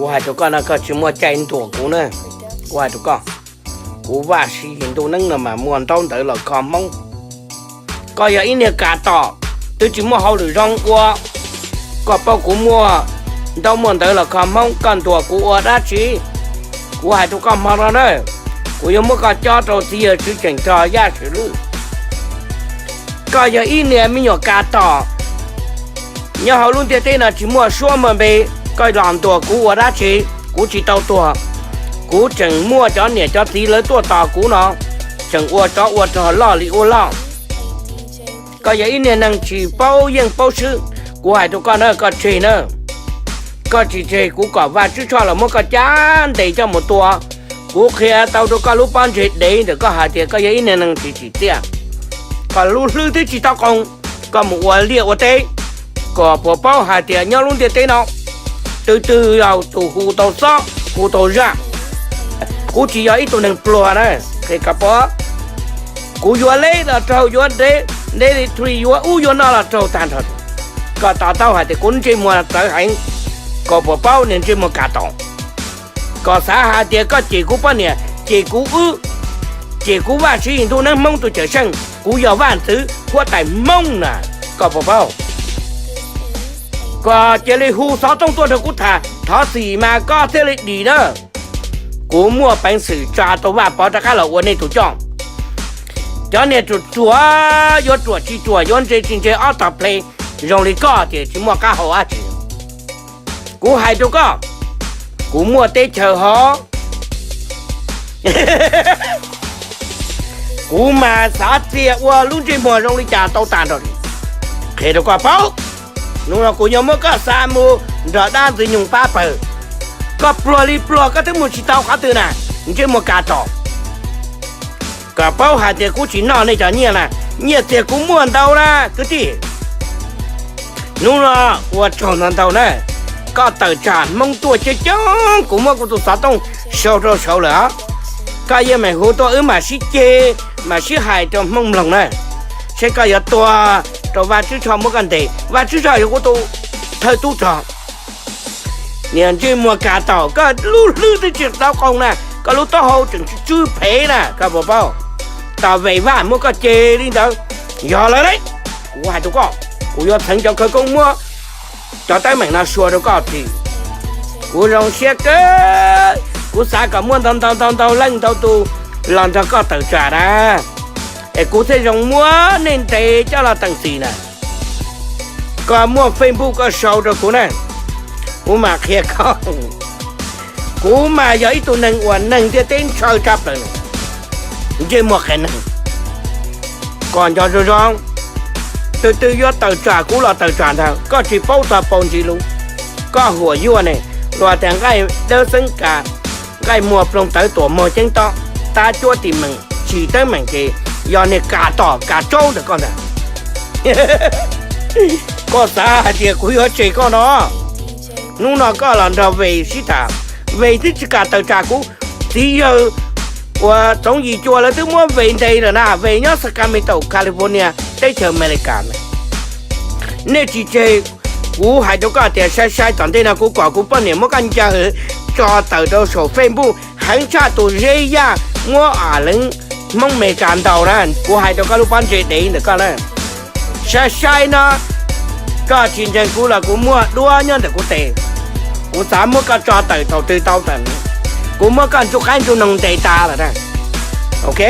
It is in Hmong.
Kuv hais rau koj no, koj tsis muaj cai ntuas kuv na. Kuv hais rau koj, kuv Vaj Siv Yis ntuj neeb no mas muaj ntaub ntawv los kho Hmoob. Koj yog ib niag kas tom, twb tsis muaj hauj lwm zoo ua. Koj paub kuv muaj ntaub muaj ntawv los kho Hmoob, koj ntuas kuv ua dab tsi? Kuv hais rau koj hmo no na, kuv yuav muab koj cob rau txiv yawg Tswv Cheem Rog Yaj Swm Lwj. Koj yog ib niag me nyuam kas tom nyob hauv lub ntiaj teb no tsis muaj suab muaj npe, koj los ntuas kuv ua dab tsi? Kuv tsis tau tuag, kuv tseem muaj cov niam cov txiv lawv tuaj tos kuv no, tseem ua tsov ua rog loj li ua loj. Koj yog ib niag neeg tsis paub yeej paub swb, kuv hais rau koj na, koj tseg na. Koj tsis tseg kuv kom Vaj Tswv Tshoj los muab koj cab ntes coj mus tua. Kuv qhia tau rau koj lub pob ntseg dev ntawm koj hais tias koj yog ib niag neeg tsis tsim txiaj, koj lub hlwb twb tsis tau qoos, koj mus ua liaj ua teb. Kom puas paub hais tias nyob lub ntiaj teb no, twg twg yog tus hu tau xob hu tau zaj. Kuv tsis yog ib tug neeg pluag na, qhia koj paub. Kuv yuav leb los raug, yuav nte, nte li tuli, yuav ub yuav no los raug tag nrho. Koj to taub hais tias kuv ntsej muag txawv heev, kom puas paub niag ntsej muag kas tom. Koj xav hais tias koj cem kuv poj niam, cem kuv wb, cem kuv Vaj Siv Yis ntuj neeb Hmoob tus cawm seej, kuv yog vaj ntxwv huab tais Hmoob na, koj puas paub? Koj cia li hu xov tooj tuaj nrog kuv tham, thov txim mas koj thiaj li dim na. Kuv muaj peev xwm tsa tau Vaj Pov rov qab los ua nej tus coj. Cov niag ruam ruam, yuav ruam tsis ruam, yuav ntse tsis ntse, ob tog ple zoo li koj ces tsis muaj qab hau dab tsi. Kuv hais rau koj, kuv muaj teb chaws hov, kuv mas xav txia ua lub ntsej muag zoo li cas tau tas nrho. Qhia rau koj paub, hnub no kuv yuav muab koj xa mus nrog dab ntxwg nyoog pab pawg. Koj pluag li pluag koj twb mus tsis tau qhov twg na, ntsej muag kas tom. Koj paub hais tias kuv tsis noj nej cov nyiaj na, nyiaj txiag kuv muaj ntau na kwv tij. Hnub no ua tsaug ntau ntau na, koj tawm tsam Hmoob tuaj coob coob, kuv muab kuv tus xov tooj sau rau saud lawm os. Koj yeej meem hu tuaj wb mam sib ceg, mam sib hais rau Hmoob mloog na. Seb koj yuav tuag rau Vaj Tswv Tshoj muab koj ntes, Vaj Tswv Tshoj yog kuv tus thawj tub rog. Niag ntsej muag kas tom, koj lub hlwb twb tsis tau qoos na, koj lub taub hau tseem tsw phev na, koj puas paub? Tom Vem Vaj muab koj ceg li ntawd. Yog lawm lauj, kuv hais rau koj, kuv yuav txheev cov khawv koob muab cov teeb meem no sua rau koj tis. Kuv zoo siab kawg, kuv xav kom muaj ntau ntau ntau ntau leej ntau tus los nrog koj tawm tsam na, es kuv thiaj zoo muab nej ntes coj los teem txim na. Koj muaj Facebook koj sau rau kuv na, kuv mam qhia koj. Kuv mas yog ib tug neeg uas neeg ntiaj teb ntshaw tshaj plaws, ntsej muag qias neeg. Koj nco zoo zoo, tus twg yuav tawm tsam kuv los tawm tsam ntag, koj tsis paub txog paus ntsis lus. Koj huam yuaj ne, luag tias nqaij dawb xeeb kas, nqaij muag ploog tawv tuam muag ceeb tob, tab cuab tim meem tsis teeb meem ces yog niag kas tom kas tsaub ntawm koj ntag. Koj xav hais tias kuv yuav tseg koj no? Hnub no koj los nrog Vem sib tham, Vem twb tsis kam tawm tsam kuv. Txiv yawg uas Txoov Yim Cua lawv twb muab Vem ntes lawm na, Vem nyob Sacramento, California, teb chaws Amelikas na. Nej tsis tseg, kuv hais rau koj tias sai sai tom ntej no kuv kom kuv poj niam muab koj ncawg tso tawm rau saum Facebook heev tshaj tus Zeb Yaj muab a leev Hmoob Amelikas ntaus na, kuv hais rau koj lub pob ntseg dev ntawm koj na. Sai sai no koj tsis ntseeg kuv los kuv muaj duab nyob ntawm kuv tes, kuv xav muab koj tso tawm thaum twg tau tawm. Kuv muab koj ntsuj qaib ntsuj noog ntes tas lawm na. Ok,